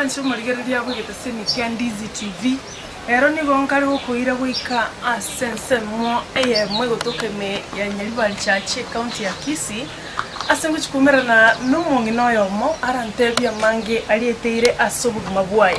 Mwanche omorigereria bw'egeteseni kia Ndizi TV, ero nigo nkare gokoira goika ase ensemo eyemo egotoka ime ya Nyaribari Church ecounty ya Kisii, ase ngochia koumerana nomong'ina oyomo arantebie amange aria aeteire ase obogima bwaye.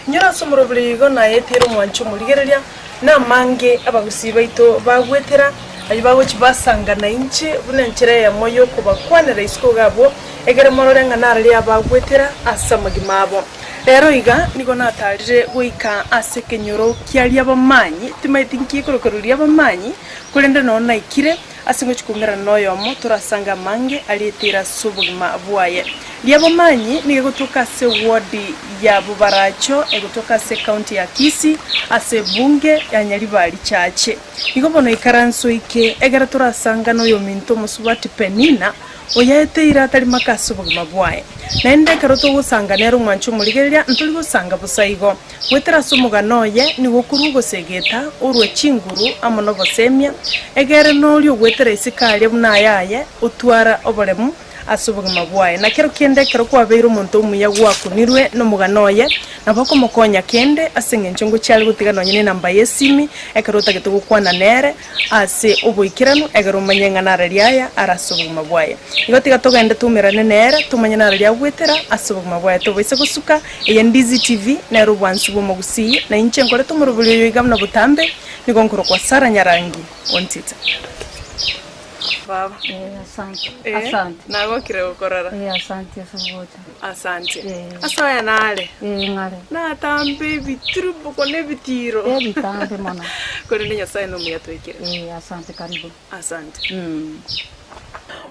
Inyora ase omoroberi igo nayeteire omwanche omorigereria, Namange abagusii baito bagwetera, ayio bagochia basangana inche buna enchera eyemo y'okobakwanera isiko iga abwo, egere morore ng'a narari abagwetera ase amagima abo. Rero iga nigo natarire goika ase ekenyoro kia Riabamanyi, timaeti nki ekorokerwa Riabamanyi, korende noo naikire, Ase ngochia koumerana noyomo torasange amange aria eteire ase obogima bwaye. Riabomanyi nigo egotoka ase ewodi ya Bobaracho egotoka ase ecounty ya Kisii ase ebunge ya Nyaribari Chache. Nigo bono ikaranso ike egere torasangane oyominto omosubati Penina oyaeteire atari make ase obogima bwaye. Naende ekero togosanga nere omwancha omorigereria ntori gosanga bosa igo. Goetera ase omogano oye nigo okorua ogosegeta, orue chinguru amo nobosemia, egere noria ogoetera isiko aria buna ayaye, otwara oboremu ase obogima bwaye. Na kero kende ekero kwabeire omonto omuya gwakunirwe nomogano oye, nabo okomokonya kende ase engencho ngochia are gotiga nonye nenamba yesimi ekero otagete gokwana nere ase oboikeranu egere omanye ng'a narari aya are ase obogima bwaye. Igo tiga togende toumerane nere tomanye narari agwetera ase obogima bwaye tobaise gosuka Eye Ndizi TV nere obwansu bw'omogusii, na inche nkorete omorobori oyo iga buna botambe, nigo nkorokwa Sarah Nyarangi Ontita. Baba. Eh, asante. Eh, Asante. nagokire gokorora. Eh, asante ase ogocha. Asante. Eh. Ase aya nare. Eh, ng'are. Natambe ebitirumboko na ebitiiro. Ebitambe mono. Korende Nyasaye nomuya twekire. Eh, asante karibu. Asante. Mm.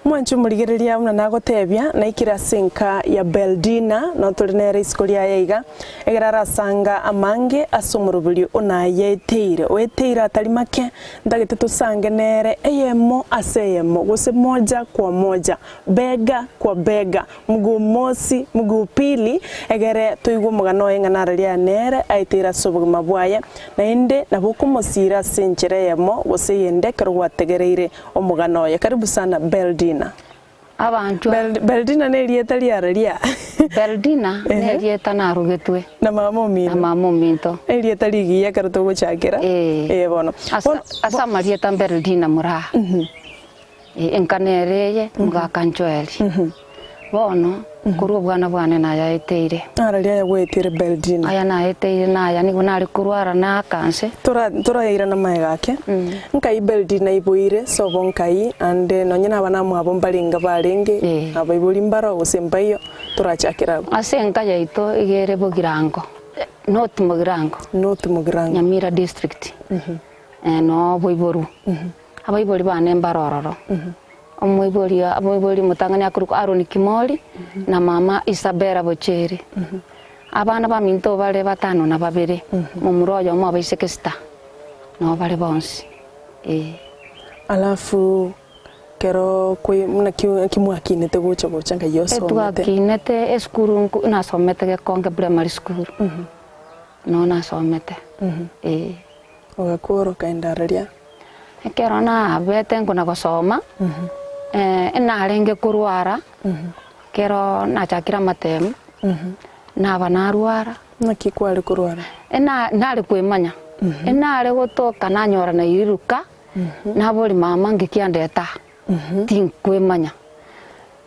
Mwanche omorigereria buna nagotebia, naikire ase enka ya Beldina, notore nere isiko riaye iga, egere arasanga amange ase omoroberi o nayeteire, oeteire atari make, ntagete tosange nere eyemo ase eyemo, gose moja kwa moja, bega kwa bega, mguu mosi, mguu pili, egere toigwe omogano oye ng'a nararia aya nere aeteire ase obogima bwaye, naende nabo okomosiira ase enchera eyemo gose eyende ekero gwategereire Omogano oye. Karibu sana Beldina. Abanchwa. Bel, Beldina nerieta riare ria. Beldina Ehe. nerieta narugetwe Na mama omino. na mama ominto. Erieta rigiya ekero togochakera. Ee. Ee bono. Ase Bono, ase amarieta Beldina moraa. Ee, enka nere eye, omogaka Joel. Bono, korwa obwana bwane nayaeteire. Naro riaya gweteire Beldina. Aya naeteire naya nigo nare korwara naaka nse. Tora torayairana magega ake. Nkai Beldina aiboire sobo nkai ande nonye nabana mwabo mbarenge barenge Eh. abaibori mbaro gose mbaiyo torachakere abwo. Ase enka yaito iga ere Bogirango, North Mogirango. North Mogirango. Nyamira district. Noo boiborwa. Abaibori bane mbare ororo. Omoibori omoibori omotang'ani akorokwa Aaron Kimori, na mama Isabella Bochere. Abana baminto bare batano na babere, momura oyomo abaiseke sita, nabo bare bonsi, ee. Alafu kero kwe buna ki naki mwakinete gocha gocha nkai osomete? Etwakinete esukuru nko nasomete Gekonge Primary School, noo nasomete, ee. Ogakora okaenda araria. Ekero nabete nkona gosoma, narenge korwara, ekero nachakire amatemu, naba narwara. Naki kware korwara? Ena nare kwemanya, enare gotoka nanyora nairiruka, naboria mama nki kiandeta aa, tinkwemanya.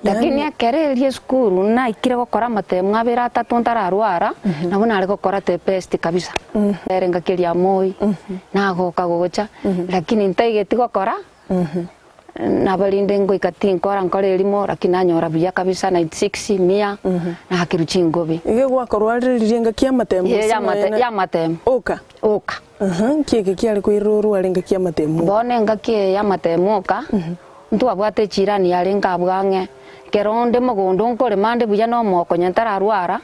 Lakini ekero eria esukuru naikire gokora amatemu abere atato ntararwara, nabo nare gokora the best kabisa. Ere ngaki eria moi, nagoka gocha, lakini ntaigeti gokora, nabo rinde ngoika tinkora nkore erimo, lakini nanyora buya kabisa 96 mia, nakerwa chingobi. Iga gwakorwarire riria engaki y'amatemu Ee, gose y'amate- nonya na- y'amatemu. Oka? Oka. Aha, nki eke kiare koirora orware engaki y'amatemu oka? Bono engaki eye y'amatemu oka, Ntwabwate echirani yarenge abwo ang'e, ekero onde mogondo nkorema ande buya na omokonye ntararwara,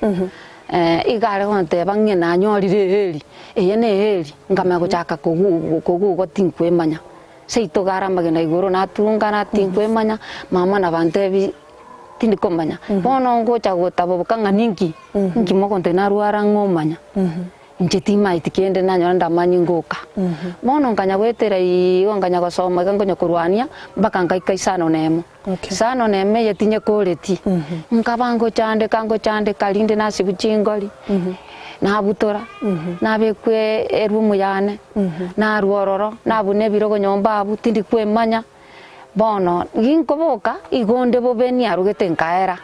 iga are gonteba ng'e nanyorire eeri, eye ne eeri, nkamanya gochaka kogu koguga tinkwemanya. Seito iga are amagena igoro natungana tinkwemanya, mama nabantebi tindi komanya. Bono ngocha gotaboboka ng'a ninki, ninki mogontebia narwara ng'omanya. Inche timaeti kende nanyora ndamanye ngoka. Bono nkanya goetera igo nkanya gosoma iga nkonya korwania mpaka nkaika isano na emo. Okay. Isano na emo eye tinyekoreti, nkaba ngochandeka ngochandeka rinde nasibwa chingori, nabutora, nabekwa eroom yane, narwa ororo, nabuna ebirogo nyomba abwo tindi kwemanya. Bono ginkoboka, igo onde bobe niarogete nkaera.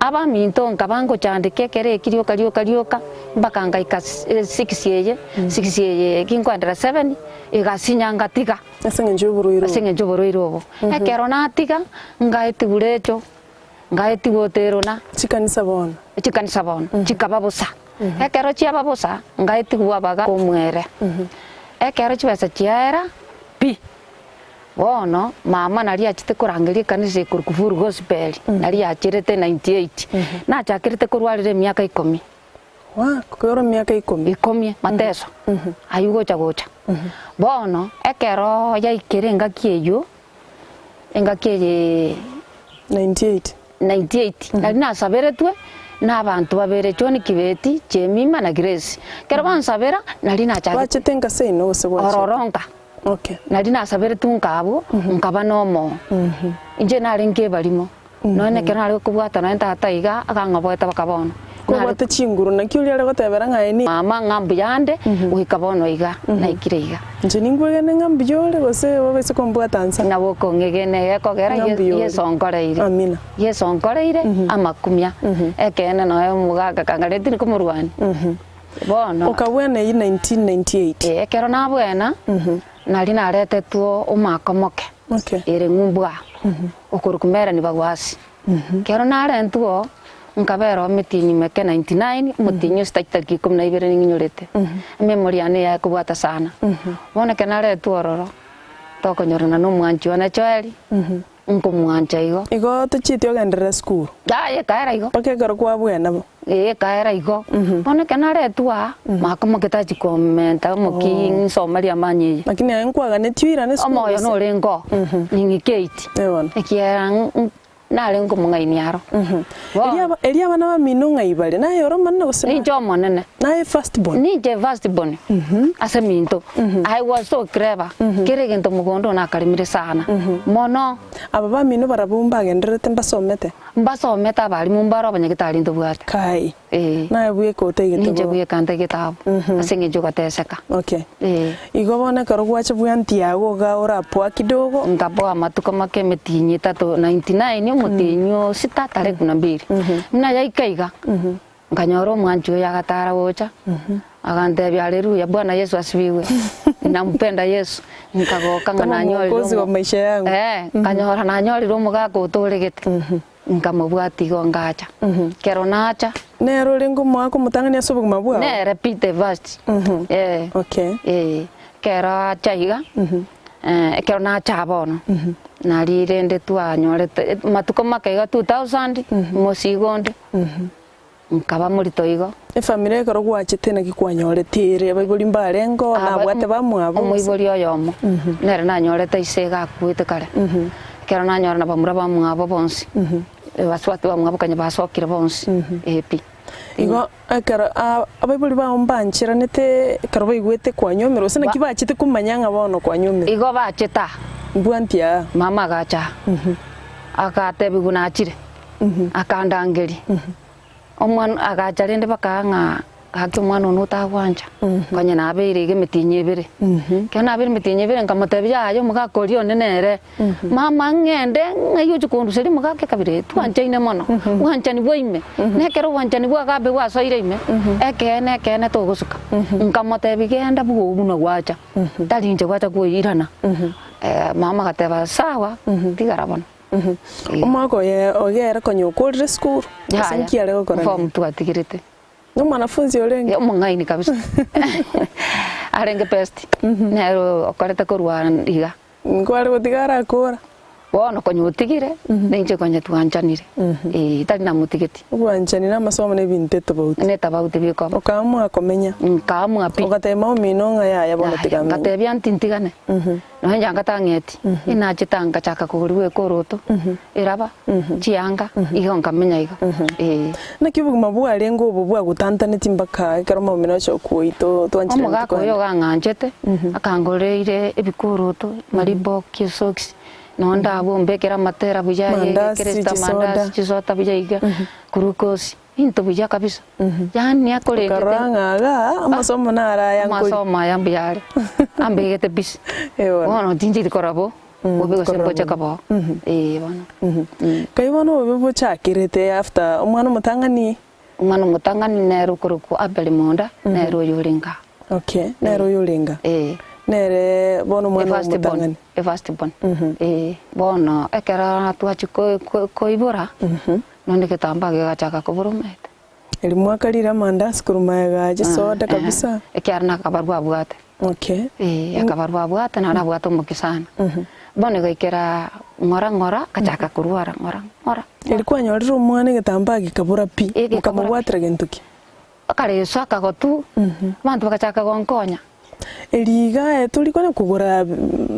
Abaminto nkaba ngochandeka ekero eki rioka rioka rioka, mpaka ngaika six eye, six eye ginkoendera seven, egasinya ngatiga. Ase eng'encho y'oborwaire obo. Ase eng'encho y'oborwaire obo. Ekero natiga, ngaetigwa recho, ngaetigwa oterona. Chikanisa bono. Chikanisa bono, chikaba bosa. Ekero chiaba bosa, ngaetigwa abaga omwere. Ekero chibesa chiaera pi. Bono mama naria achete korangeria ekanisa ekorokwa Full Gospel, naria yacherete 98. Nachakerete korwarera emiaka ikomi. Waa, koyora emiaka ikomi. Ikomi, mateso aywo gocha gocha. Bono ekero yaikire engaki eywo, engaki eye 98. 98, nari nasaberetwe na abanto babere John Kibeti, Jemima na Grace. Ekero bansabera, nari nachagete. Gwachete nka seino gose gwachete? Ororo nka. Okay. Nari nasaberetwe nka abwo, nkaba nomoo. Inche narenge ebarimo, nonya nekero nare kobwata nonya tata iga, akang'oboeta baka bono. Nare Kobwate chinguru, naki oria are gotebera ng'a aye ni. Mama ng'a mbuya ande, goika bono iga, naikire iga. Inche ninkwegene ng'a mbuya ore, gose obaise kombwata nsa. Nabo okong'egena egekogera Ng'a mbuya ore. Yeso onkoreire. Amina. Yeso onkoreire amakumia, ekeene nonya omogaka kang'areti tindi komorwania. Bono. Okabwena eyio 1998. Ee, ekero nabwena, nari naretetwe omwaka omoke, Okay. ere ng'umbu aa, okorokwa Melanie Bagwasi. Ekero narentwe oo, nkabera oo emetienyi meke 99, omotienyi ose chitariki ikomi na ibere ning'inyorete. Ememory yane eyakobwata sana. Bono ekero naretwe ororo, tokonyorana na omwanchi one Joel, Nkomwancha igo. Igo tochieti ogenderere esukuru. Yaya ekaera igo. Mpaka ekero kwabwena bo. Ee ekaera igo. Bono ekero naretwa aa, makomoke tachi komenta omoki nsome riamanya eye. Lakini aye nkwaganetie oirane esukuru Omoyo gose? norenge oo, ning'ike eight. Eh bono. Ekiagera nare nkomong'ainia aro. Bono. Erio aba erio abana bamino ng'ai bare? Naye ore omonene gose naye? Ninche omonene. Naye first born? Ninche first born ase eminto. I was so clever. Kera egento mogondo one nakaremire sana mono. Aba bamino barabwo mbagendererete mbasomete? Mbasomete abalimu mbare abanyagitari ntobwate. Kai. Ee. Naye bweka otaigete Ninche bo. bweka ntaigete abwo ase eng'encho ogateseka. Okay. Ee. Igo bono ekero gwacha bwanti yago iga orapoa kidogo. Nkapoa amatuko make emetienyi etato 99 omotienyi o sita tarehe kumi na mbili. Buna yaika iga, nkanyora omwanchi oyo agatara gocha, agantebia haleluya bwana Yesu asifiwe, nampenda Yesu. Nkagoka ng'a Kama nanyorire mwokozi wa omo maisha yangu. eh, nkanyora nanyorire omogaka otoregete. Nkamobwatia igo ngacha. Ekero nacha. Nere orenge omoaka omotang'ani ase obogima bwao? Nere Peter first. Eh. Okay. Eh, ekero acha iga, ekero nacha bono, nari rende twanyorete matuko make iga 2000, omosigo onde, nkaba morito igo. Efamiri ekero gwachete naki kwanyorete ere? Abaibori mbarenge oo, nabwate bamwabo gose? Omoibori oyomo, nere nanyorete ise iga akwete kare. Ekero nanyora na bamura bamwabo bonsi, basubati bamwabo konya basokire bonsi, ee pi. Igo ekero abaibori bao mbancheranete ekero baigwete kwanyuomirwe gose naki bachete komanya ng'a bono kwanyuomirwe? Igo bachete aa. Mbwanti aa. Mama agacha aa, agatebigwa nachire, akandangeria. Omwana agacha rende bakaa ng'a gaki omwana one otagwancha, konya nabeire iga emetienyi ebere. Ekero nabeire emetienyi ebere nkamotebia yaya omogaka oria one nere, mama ng'ende ng'ai oche konduseria omogaka ekabira eye, twanchaine mono, bwanchani bwa ime, na ekero obwanchani bwa agape bwasoire ime, ekeene ekeene togosuka. Nkamotebia genda bwogo buna gwacha, tari inche gwacha koirana. Mama agateba sawa, tigara bono. Omwaka oye ogere konya okorire esukuru, gose Yaya, nki are gokora form nere? twatigerete. Nomwanafunzi orenge? Eh, omong'aini kabisa. Arenge best. Nere okorete korwa iga. Nkware gotiga arakora. Bono konya otigire, na inche konya twanchanire, ee, tari namotigeti. Obwanchani na amasomo na ebinto etobauti. Na etabauti bikoba. Okaamua komenya. Nkaamua pi. Ogatebia omino ng'a yaya bono Yaya, tiga amenye. ngatebia nti ntigane. Nonya inche ngatang'eti, inachete ngachaka kogorigwa ekoroto, eraba, chianga, igo nkamenya igo, ee. Naki obogima bwarenge obo bwagotantaneti mpaka ekero omomino ocha okwoito twanchire Omogaka oyo iga ang'anchete, akangoreire ebikoroto, mariboki, esocks, Nonde abwo ombekere amatera buya aye Mandasi, Kristo chisoda. amandasi, chisoda buya iga, glucose, into buya kabisa. Yaani akorendete Okarora ng'a igaa amasomo naro aya nkori. amasomo aya mbuya are, ambegete busy. Eh bono. Bono tincheti korora bo, bobe gose korora mboche bobe. koba oo, eh bono. Kai bono obobe bochakerete after omwana omotang'ani? Omwana omotang'ani nere okorokwa Abeli Monda, nere oyo ore nka. Okay, nere oyo ore nka. Eh. Nere bono omwana Efirst born, omotang'ani. efirst born. Eh, bono ekero twachia ko- ko- koibora, nonye egetambaa gegachaka kobora omanyete. Erio mwakarire amandasi korwa magega chisoda kabisa. Ekiagera nakabarwa abwate. Okay. Eh, akabarwa abwate naende abwate omokia sana. Bono egaikera ng'ora ng'ora, agachaka korwara ng'ora ng'ora. Erio kwanyorire omwana egetambaa gekabora pi, Eh, gekabora pi. mokamobwatera gento ki? Akareso akagotu, abanto bagachaka gonkonya. Erio iga tori konya kogora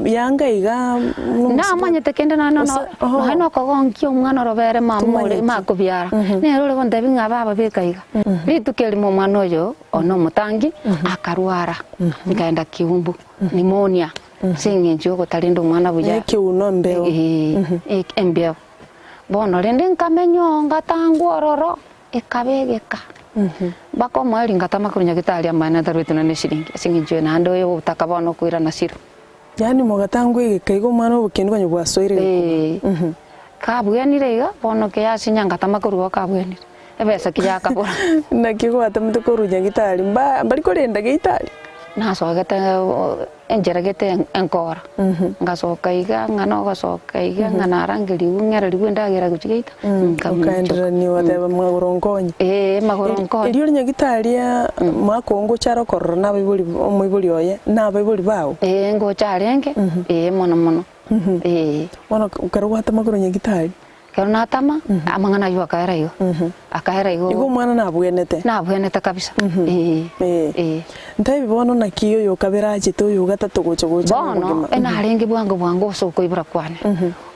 yanga iga Namanyete kende nonya Ose- oho. nonya nokogonkia omwana orobere mama ore Tomanyeti. makobiara, nere ore gontebia ng'a baba beka iga. Rituko erimo omwana oyo one omotangi akarwara, nkaenda Kiumbu, pneumonia, ase eng'encho yogotarenda omwana buya. Ekeuno embeo. Ee, embeo. Bono rende nkamenya oo ngatangwa ororo. Ekaba egeka. Mpaka omoerio ngatama korwa Nyagetari amaene atarwetwe nonye neshiringi, ase eng'encho eye naende oyo ogotaka bono okoirana siro. Yaani mogatangwa egeka iga omwana obokendu konya bwasoire gekuba. Ee. Kabwenire iga, bono keyasinya ngatama korwa oo kabwenire. Ebesa ki yakabora. Naki gwatamete korwa Nyagitari mba mbari korenda geitari? Nasogete enchera gete enkora, ngasoka iga ng'a nogosoka iga ng'a narangerigwe ng'ererigwe endagera gochia geita, nkaminchoka. Okaendererania ogateba magoro nkonye. Ee, magoro nkonye. Erio ore Nyagitari mwakongocha are okorora na abaibori omoibori oye na abaibori bao? Ee, ngocha arenge, ee mono mono, ee. Bono ekero gwatama korwa Nyagitari? Ekero natama, amang'ana ayio akaera igo, akaera igo. Igo omwana nabwenete? Nabwenete kabisa, ee, Ee. ee. Ntebi bono naki oyo okabere achete oyo ogatato gocha gocha Bono, nobogima. enarenge bwango bwango ase okoibora kwane.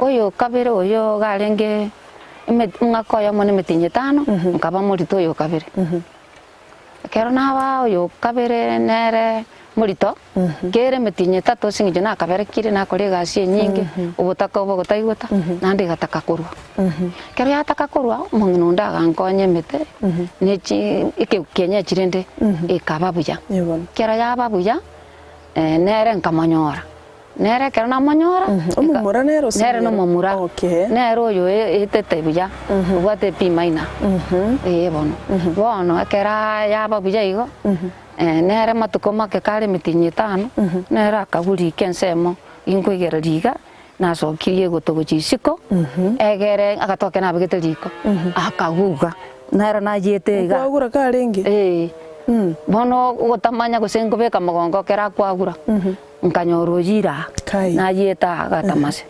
Oyo okabere oyo iga arenge eme omwaka oyomo na emetienyi etano, nkaba morito oyo okabere. Ekero naba oyo okabere nere morito, kere emetienyi etato ase eng'encho nakaberekire nakora egasi enyinge, obotaka obo ogotaigweta, naende egataka korwa. Ekero yataka korwa, omong'ina onde agankonya emete, ne chi ekekienyeji rende ekaba buya. Ekero yaba buya, nere nkamonyora. Nere ekero namonyora, Omomura nere ose nere omonyoro? nomomura, Okay. nere oyo etete buya, obwate epimaina, ee bono. Bono ekero yaba buya igo, nere matuko make kare emetienyi etano, nere akagwa riko ensemo, ginkoigereria iga, nasokirie egoto gochia isiko, egere agatoke nabegete riko, akaguga, nere nayiete iga. Okwagura karenge? Ee. Bono ogotamanya gose nkobeka mogongo ekero akwagura. Nkanyora oyire aa, Kai. nayiete aa agatamase.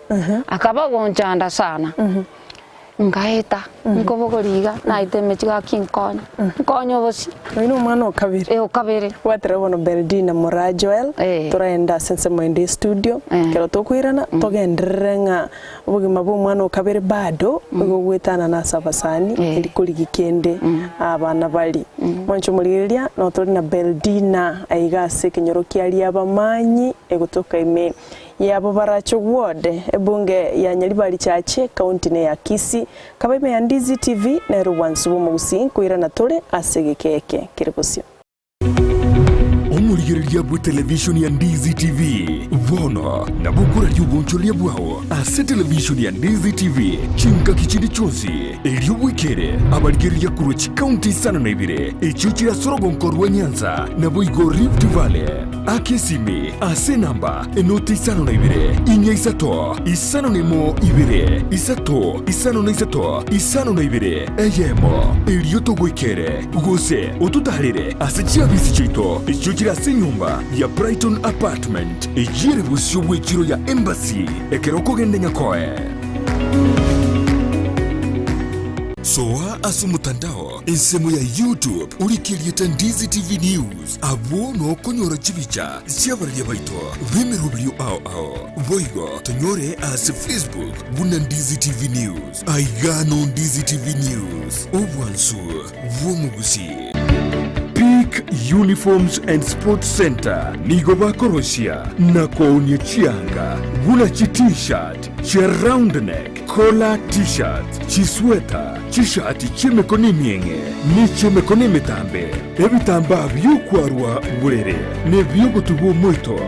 Akaba ogonchanda sana. Nkaeta, nkobogoria iga, naete emechie gaki nkonya, nkonya obosie. Oyo nomwana o kabere. Eh, o kabere. Bwatera bono Beldina Moraa Joel, Eh. toraende ase ensemo ende estudio, Eh. ekero tokoirana, togenderere ng'a obogima bwa omwana o kabere bado igo ogwetanana ase abasani, Eh. eri korigia kende abana baria. Mwanche omorigereria, nabo tore na Beldina aiga ase ekenyoro kia Riabamanyi egotoka ime ya Bobaracho Ward, ebunge ya Nyaribari Chache, ekaunti ne ya Kisii. Kaba ime ya Ndizi TV, nere obwansu bw'omogusii nkoirana tore ase egeka eke kere bosio. Omorigereria bw'etelevishoni ya Ndizi TV bono nabo okoraria obonchoreria bwao ase televishoni ya Ndizi TV chingaki chinde chionsi, erio bwekere abarigereria korwa chikaunti isano na ibere echio chire ase orogonko rwa Nyanza naboigo Rift Valley. Aka esimi ase enamba enoti isano na ibere, inya isato, isano na emo ibere, isato, isano na isato, isano na ibere, eyemo, erio togoikere. Gose ototaarere ase chiabisi chiaito echio chire ase enyomba ya Brighton Apartment, eyio ere bosio bw'echiro ya Embassy ekero okogenda Nyakoe. Soa ase omotandao ensemo ya YouTube orike erieta Ndizi TV News, abwo nokonyora chibicha chi'abararia baito b'emeroberio ao ao. Boigo tonyore ase Facebook buna Ndizi TV News. Aiga no Ndizi TV News, obwansu bw'omogusii. Peak Uniforms and Sports Centre nigo bakorosia na koonia chianga buna chi T-shirt, chia round neck, collar T-shirts, chisweta, chishati chi'emekono emieng'e ne chi'emekono emetambe, ebitambaa bi'okwarwa borere na ebi'ogotuba omoito,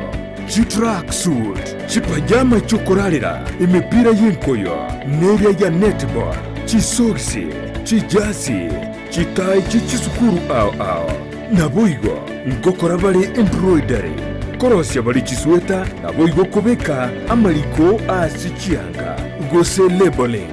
chitracksuit, chipajama chi'okorarera, emepira y'enkoyo, neria ya netball, chisogisi, chijasi, chitai chie chisukuru ao ao. Naboigo ngokora bare embroidery, korosia bare chisweta, naboigo kobeka amariko ase chianga, gose labelling.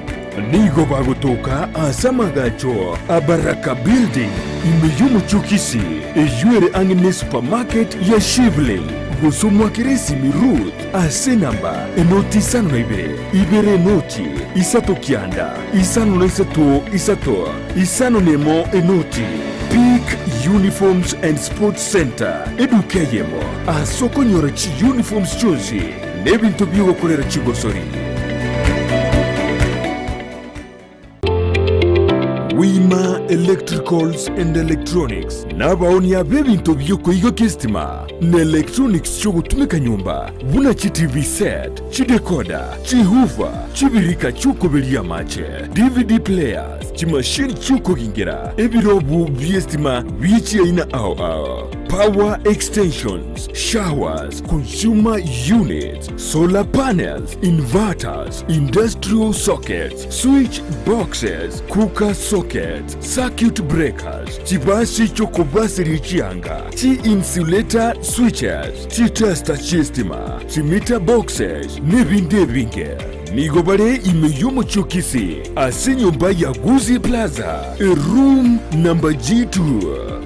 Nigo bagotoka ase amagacho a Baraka Building ime y'omochie o Kisii, eyio ere ang'e ne supermarket ya Shivling, gose omwakere esimi Ruth ase enamba enoti isano na ibere, ibere enoti, isato kianda, isano na isato isato, isano na emo enoti. Peak Uniforms and Sports Centre, eduka eyemo ase okonyora chiuniforms chionsi na ebinto bi'ogokorera chigosori. Wima Electricals and Electronics nabaonia b'ebinto bi'okoigokia esitima na electronics chi'ogotumeka nyomba buna chi TV set, chidecoder, chihoofer, chibirika chi'okoberia amache, DVD players, chimashini chi'okogingera, ebirobu bi'esitima bie chiaina ao ao, power extensions, showers, consumer units, solar panels, inverters, industrial sockets, switch boxes, cooker sockets, circuit breakers, chibasi chi'okobaseria chianga, chi-insulator switches, chitester chi'estima, chimeter boxes, n'ebinde ebinge. Nigo bare ime y'omochie o Kisii ase enyomba ya Gusii Plaza, eroom number G2.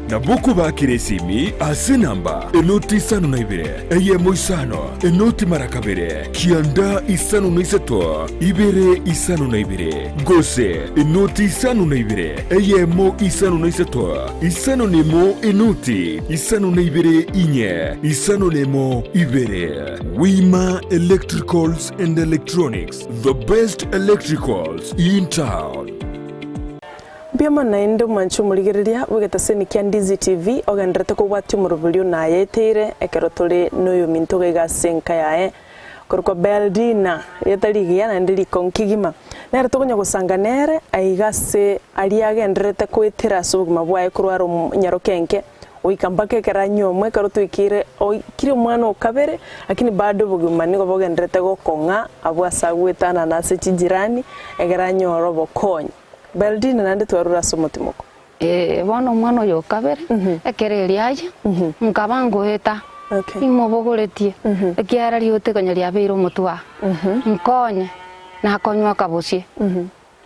Nabo okobakera esimi ase enamba enoti isano na ibere, eyemo isano, enoti mara kabere, kianda isano na isato, ibere isano na ibere, gose enoti isano na ibere, eyemo isano na isato, isano na emo enoti isano na ibere inye, isano na emo ibere. Wima Electricals and Electronics, the best electricals in town. Mbuya mono naende omwanche omorigereria bw'egetaseni kia Ndizi TV ogendererete kobwatia omoroberio nayeteire ekero tore noyominto iga iga ase enka yaye korokwa Beldina rieta rigiya naende rikong'u kegima. Nere tokonya gosanga nere aiga ase aria agendererete koetera ase obogima bwaye korwa are omonyarokenke goika mpaka ekero anyuomwe ekero twaikeire oikire omwana o kabere lakini bado obogima nigo bogendererete gokong'a abwo ase agoetanana ase chijirani ekero anyore obokonyi. Beldina naende twarure ase omotimoko. Ee, bono omwana oyo o kabere, ekero erio aye, nkaba ngoeta, imobogoretie, ekiagera riote konya riabeire omotwe aa, nkonye, nakonywa akabosie,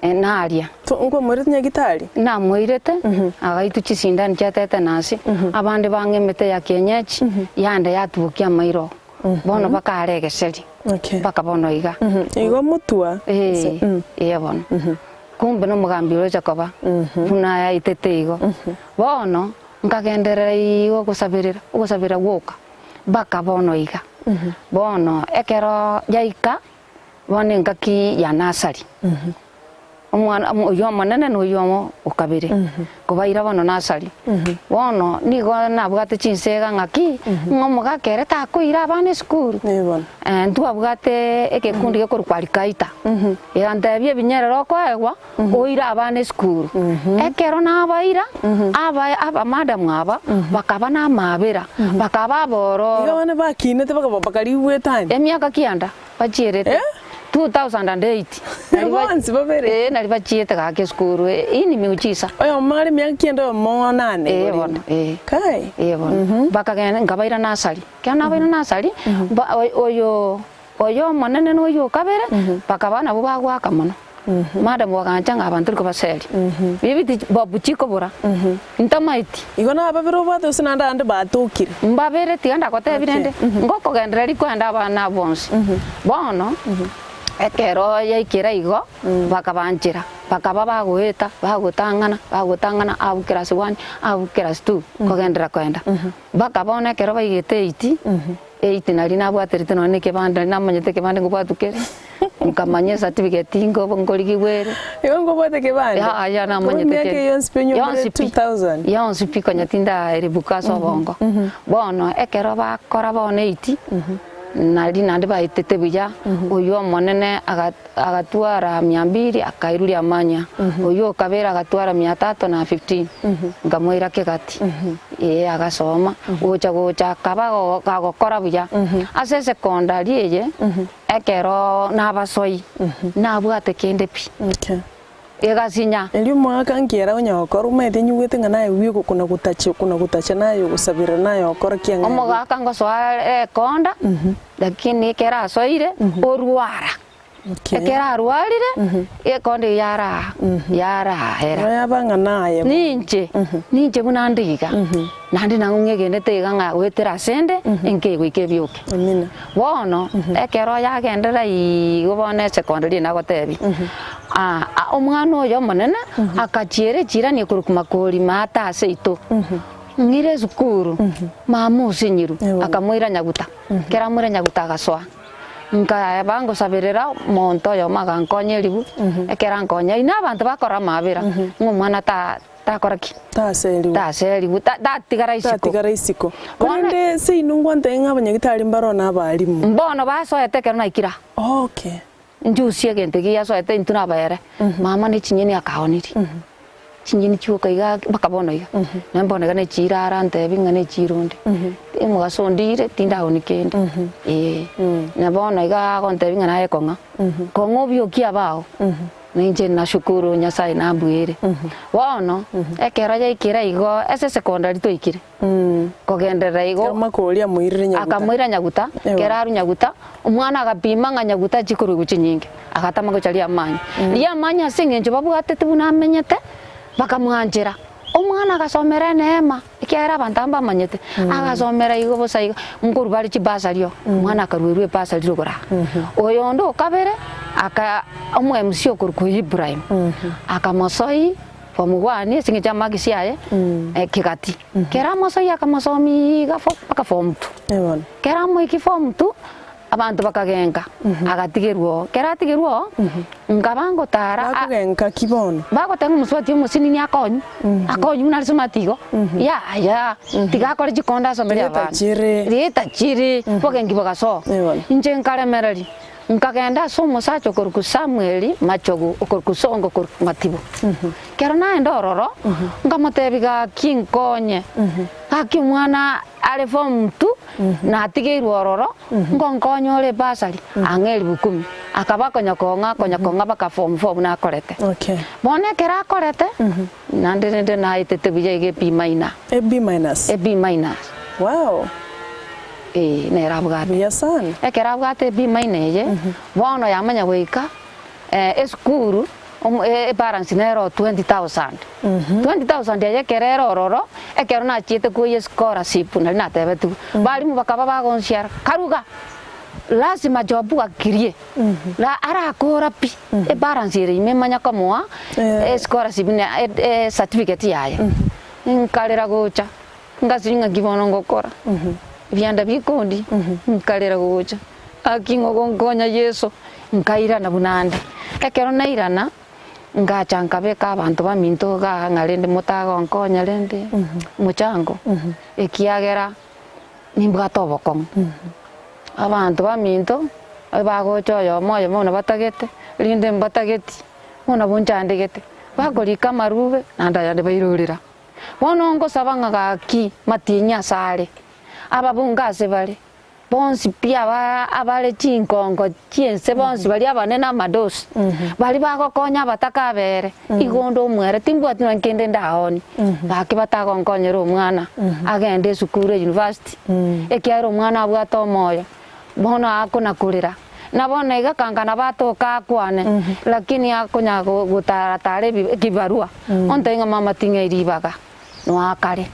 naria. Nkwamoirete nyagitari? Namoirete, agaitwa chisindani chia tetanus, abande bang'a emete ya kienyeji, yande yatubokia amairo, bono bakare egeseri. Mpaka bono iga. Igo motwa. Ee, ee bono. Kumbe nomogambi oroche koba buna ayaitete igo. Bono nkagenderera igo gosaberera, ogosabera gwoka mpaka bono iga. Bono ekero yaika, bono engaki ya nursery. Omwana oyio omonene na oyio o kabere, kobaira bono nasari. Bono nigo nabwate chinsega ng'aki, ng'a omogaka ere takoira abana esukuru. Ntwabwate egekundi gekorokwa Alikaita, egantebia ebinyerere okoegwa oire abana esukuru. Ekero nabaira, aba abamadam aba bakaba namabera, bakaba abororo. Iga abana bakinete bakaba bakarigwa etani. Emiaka kianda. Bachierete 2008 nari ba- Bonsi babere? Ee, nari bachiete gaka esukuru hii ni miujiza. Oyomo are emiaka kianda oyomo onane Ee igo bono, rende. ee. Kai. Ee bono. Bakagenda nkabaira nursery. Ekero nabaira nursery, ba- oy- oyo oyo omonene na oyio o kabere, bakaba nabwo bagoaka mono. Madam bagancha ng'a abanto riko baserie. Bibiti bob chikobora, ntamaeti. Igo nababere obwate gose naende abande batokire. Mbabere tiga ndagotebie rende, ngokogenderera rikoenda abana abwo bonsi. Bono, Ekero yaikera igo, bakabanchera, bakaba bagoeta, bagotang'ana, bagotang'ana abwo class one, abwo class two, kogenderera koenda. Mpaka bono ekero baigete eight, eight naria nabwaterete nonye na ekebande, naria namanyete ekebande nkobwatwa kere, nkamanya ecertificate nko nkorigigwa ere. Igo nkobwate ekebande? Yaya Korwa namanyete emiaka kere. eyio yonsi pi onye Yonsi omorire pi, 2000? yonsi pi konya tindaeribuka ase obongo. Bono ekero bakora bono eight, Nario naende baetete buya, oyio omonene agatwara mia mbili akairuria amanya, oyio o kabere agatwara mia tatu na fifteen, nkamoira kegati, ee agasoma, gocha gocha akaba gagokora buya. Ase esekondari eye, ekero nabasoi, nabwate kende pi. Egasinya. Erio omogaka nkiera onye gokora, omanyete nyigwete ng'a naye buya okona gotacha okona gotacha naye ogosabera naye okora ki ang'e Omogaka ngosoa are ekonda, lakini ekero asoire, orwara. Okay. Ekero arwarire, ekonda eyio yaraa yarahera. Igo yaba ng'a naye bono. Ninche, ninche buna nde iga, naende nang'o ng'egenete iga ng'a goetera asende, enke egoika ebioke. Amina. Bono, ekero yagenderera igo bono esekondo riria nagotebia, omwana oyo omonene akachiera echirani ekorokwa Makori maate ase aito, ng'ire esukuru, mama osinyirwe, akamoira Nyaguta. Ekero amoira Nyaguta agasoa, nkaeba ngosaberera omonto oyomo agankonya eribu, ekero ankonya, inwe abanto bakora amabera, ng'a omwana ta. Takora ki? Taserigwe. Taserigwe, ta- tatigara isiko. Tatigara isiko. Bono- Korende seino ngwantebie ng'a abanyagitari mbaro na abalimu. Mbono basoete ekero naikire aa. Okay. Njusie egento eke giasoete intwe na abaere, mama ne chinyeni akaonirie. Chinyeni chioka iga mpaka bono iga. Naende bono iga nechiira arantebi ng'a nechiira onde. Omogaso ondire tindaoni kende, eh. Na bono iga agontebia ng'a naye kong'a, kong'a obiokie abao. Ninche nashukuru Nyasae nambuere. Bono ekero yaikire igo ase esekondari twaikire kogenderera igo Amakori amoirire nyaguta. akamoira nyaguta, Ewa. ekero arwa nyaguta, omwana agapima ng'a nyaguta achie korwa chinyinge, agatama gocha riamanyi. Riamanyi ase eng'encho babwatete buna amenyete, bakamwanchera. Omwana agasomera eneema, ekiagera abanto aba mbamanyete, agasomera igo bosa igo, nkorwa bare chibasari oo, omwana akaruerwa ebasari rogoro aa. Oyonde o kabere, aka omo MC okorokwa Ibrahim, akamosoyia form one ase eng'encho y'amarks aye, kegati. Kera amosoyia akamosomia iga fo mpaka form two. Kera amoikia form two, Abanto bakagenka, agatigerwa oo. Ekero atigerwe oo, nkaba ngotara a- Bakogenka ki bono? Bagoteba ng'a omosubati omosinini akonywe, akonywe buna are smart igo, yaya, tiga akore chikonda asomerie Rieta abana. chire. Rieta chire, bogenki bogasoa. Bono. Inche nkaremereria, nkagenda ase omosacha okorokwa Samuel Machogu, okorokwa Songo okorokwa Matibo. Ekero naenda ororo, nkamotebia gaki nkonye, gaki omwana are form two, Natigeirwe ororo, ngonkonya ore ebasari, ang'e elifu kumi. Akaba akonya kong'a, akonya kong'a mpaka form four buna akorete. Okay. Bono ekero akorete, naende rende naetete buya iga e B minor. E B minus? E B minus. Wow! Eeh, nere abwate. Buya sana. Ekero abwate e B minor eye, bono yamanya goika esukuru, Ebalance nero 20,000. 20,000 eye ekero ere ororo, ekero nachiete koyia escholarship nari natebetigwe, balimu bakaba bagonsiara, karuga, lazima job akirie, la arakora pi, ebalance ere ime manya komoa escholarship na ecertificate yaye. Nkarera gocha, ngasiria ng'aki bono ngokora, ebianda bikondi, nkarera gocha. Gaki ng'o ogonkonya Yeso? Nkairana buna ande. Ekero nairana, ngacha nkabeka abanto baminto igaa ng'a rende motagonkonya rende omochango, ekiagera nimbwate obokong'u. Abanto baminto, bagocha oyomo oyomo buna batagete, rinde mbatageti, bono nabwo nchandegete. Bakorika amarube, naende ayande bairorera. Bono ngosaba ng'a gaki matienyi asare, ababunge ase bare. Bonsi pi aba abare chinkongo chi'ense bonsi baria abanene amadosi, baria bagokonya abataka abere, igo onde omwere, timbwati nonya kende ndaoonie, gaki batagonkonyera omwana agende esukuru eyunivasiti, ekiagera omwana abwate omoyo, bono akona korera. Na bono iga kanga nabo atoka akwane, lakini akonya gotara tara ebi ekibarua, ontebie ng'a mama ting'ai ribaga, noakare.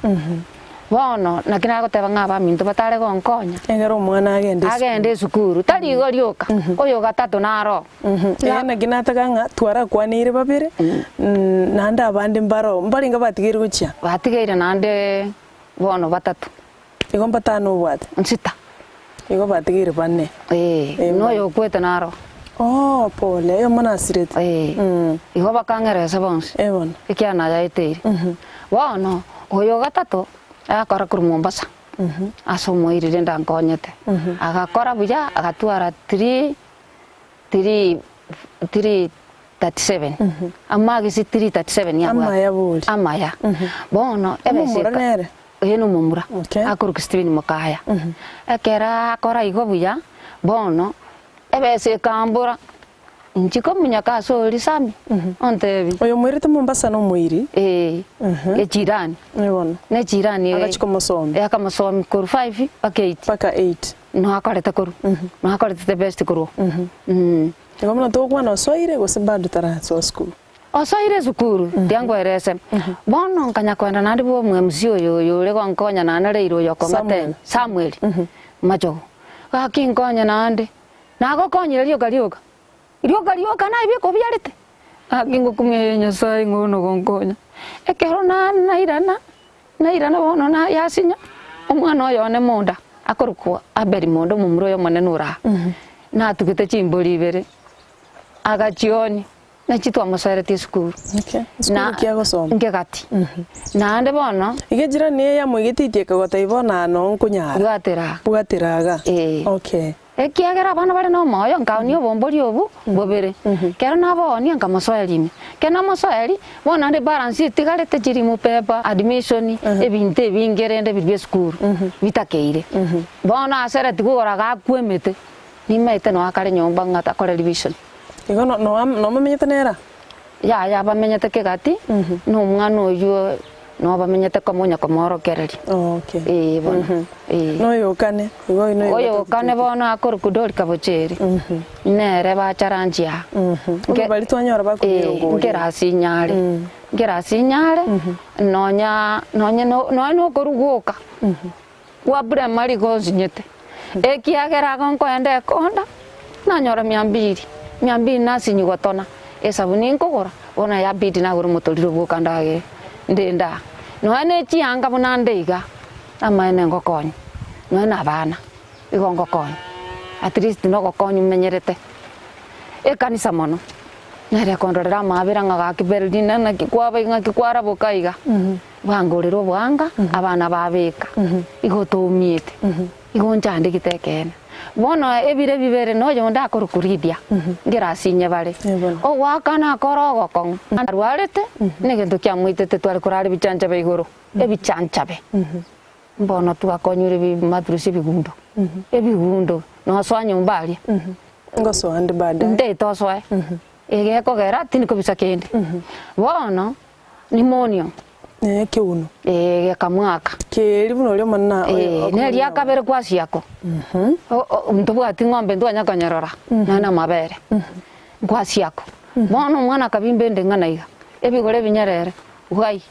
Bono naki nagoteba ng'a abaminto batare gonkonya. Egere omwana agende esukuru. Agende esukuru, tari igo rioka, oyo gatato naro. Ee, naki nataka ng'a twarakwaneire babere, naende abande mbaro, mbarenge batigeire gochia? Batigeire naende bono batato. Igo mbatano obwate? Nsita. Igo batigeire bane. Ee, na oyo okwete naro. Oh, pole, oyomo nasirete. Ee, igo bakang'eresa bonsi. Ee bono. Ekiagera nayaeteire. Bono, oyo ogatato agakora korwa Mombasa, ase omoiri rende ankonyete. Agakora buya, agatwara three, three, three thirty seven, amagisi three thirty seven yabwate. Amaya bori. Amaya. Bono, Omomura ebesa eka- nere? Oyo nomomura, Okay. akorokwa Stephen Mokaya. Ekero akora igo buya, bono ebesa ekambora, inche komunyaka ase oria Sammy, ontebi. Oyo omoirete Mombasa nomoiri? Ee, echirani. Ee bono. Ne echirani Agachia komosomia? Eh, akamosomia korwa five mpaka eight. Mpaka eight. Nigo akorete korwa, nigo akorete the best korwa. Igo buna togokwana osoire gose bado tarasoa sukuru? Osoire esukuru, tiankoerese. Bono nkanya koenda naende bwa omo-MC oyo oyo ore gonkonya naende Raila oyo okong'ata Samuel. Samuel Machogu. Gaki nkonye naende, nagokonyire rioka rioka, rioka rioka naye bieka obiarete? Gaki ngokumia aye Nyasaye ng'a bono gonkonya. Ekero na nairana, nairana bono na yasinya, omwana oyo one monda, akorokwa Abel monda omomura oyo omonene ore aa, natugete chimbori ibere, agachionia. Naki twamosoeretie esukuru. Okay. Esukuru ki agosoma? Nkegati. Naende bono. Iga ejirani eye yamoigetitie ekagotebia bono aa noo nkonyara. Bwatera aa. Bwatera iga. Ee. Okay. Ekiagera abana bare nomoyo, nkaonia obombori obo bobere. Ekero naboonia nkamosoeria ime. Ekero namosoeria, bono naende ebalance etigarete chirimu paper, admission, ebinto ebinge rende biria bia esukuru bitakeire. Bono asereti kogora gakwa emete, nimaete noe akare nyomba ng'a akore revision. Igo nomamenyete nere? Yaya, bamenyete kegati, na omwana oyio noo bamenyete komo onya komoorokereria. Okay. Ee bono, ee. Noyo okane, igo oyio noyo Oyo okane bono akorokwa Dorika Bocheri, nere bacharanchia aa. Oyo baria twanyora bakoira Ee, ogoria. nkerasi inyare, nkerasi inyare, nonya nonye nonye nokoruga oka. Gwa primary gonsinyete, ekiagera igo nkoenda ekonda, nanyora mia mbili, mia mbili nasinywa gotona, esabuni nkogora, bono yabidi nagore omotoriro bwoka ndagere, ndende aa. Nonya ne chianga buna nde iga, amaene ngokonya, nonya na abana, igo ngokonya, at least nogokonya omenyerete. Ekanisa mono, nere ekondorera amaabera ng'a gaki Beldina naki kwaba iga ng'aki kwaraboka iga. Bwangorera obwanga, abana babeka, igo toumiete, igo nchandegete ekeene. Bono ebire bibere na oyonde akorokwa Lidia, nkerasinye bare, ogoakana akore ogokong'u, arwarete, na egento kiamoitete tware korara ebichanchabe igoro, ebichanchabe. Mbono twakonyure ebimatrusi ebigundo, ebigundo, nosoa nyomba aria. Ngosoa nde baadaye. Ntaete osoe, egekogera tindi kobisa kende. Bono. Pneumonia. Ee, ekeuno. Ee, gekamwaka. Keeri buna oria omonene a- Ee, oyo ne ria kabere kwasiako. O- o- ntobwati ng'ombe ntwanya konyerora, nonya na amabere. Kwasiako. Bono omwana akabimba ende ng'ana iga, ebigoro ebinyerere, bwai,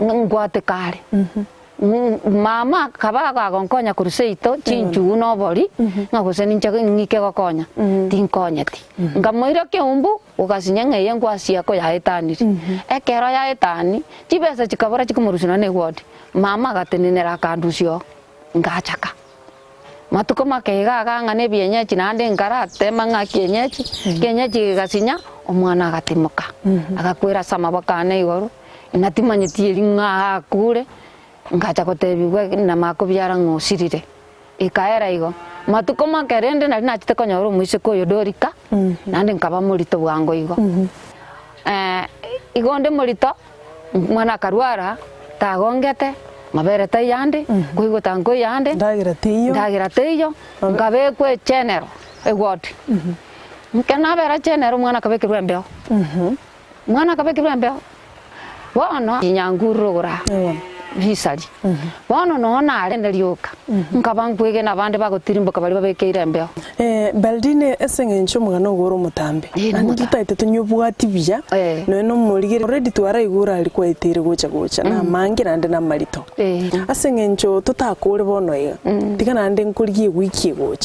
ngwateka are. Mama akaba agonkonya korwa seito, chinchugu na obori, ng'a gose ninche ng'ike gokonya, tinkonyeti. Nkamoira keumbu, Ogasinya ng'a eye ngwasi yako yaetanire. Ekero yaetani, chibesa chikabora chikomorusia nonya na eward. Mama agatenenera akandusia oo, ngachaka. Matuko make iga iga ng'a na ebienyeji naende nkaratema ng'a kienyeji, kienyeji gegasinya, omwana agatimoka. Agakwera ase amaboko ane igoro, na timanyeti eri ng'a akure, ngacha gotebigwa namakobiara ng'a osirire. Ekaera igo. Matuko make rende nario nachete konyora omoiseke oyo Dorika, naende nkaba morito bwango igo. Igo onde morito, omwana akarwara, tagongete, mabere taiyo ande, koigota nkoiyo ande, Ndagera teiyo. ndagera teiyo, nkabekwa echenero, eward. Ekero nabera chenero omwana akabekerwa embeo, omwana akabekerwa embeo, bono, chinyangurure ogoro aa. Risari. Bono nonya narende rioka, nkaba nkwegena abande bagotirimboka baria babekeire embeo. Beldine, ase eng'encho omogano ogo ore omotambe, Eh, naende nomotambe. totaete tonyobwati buya, Eh. nonya nomorigereria already twaraigure aria kwaeteire gocha gocha, na amange naende na amarito. Eh. Ase eng'encho totakore bono iga, tiga naende nkorigie ewiki egocha.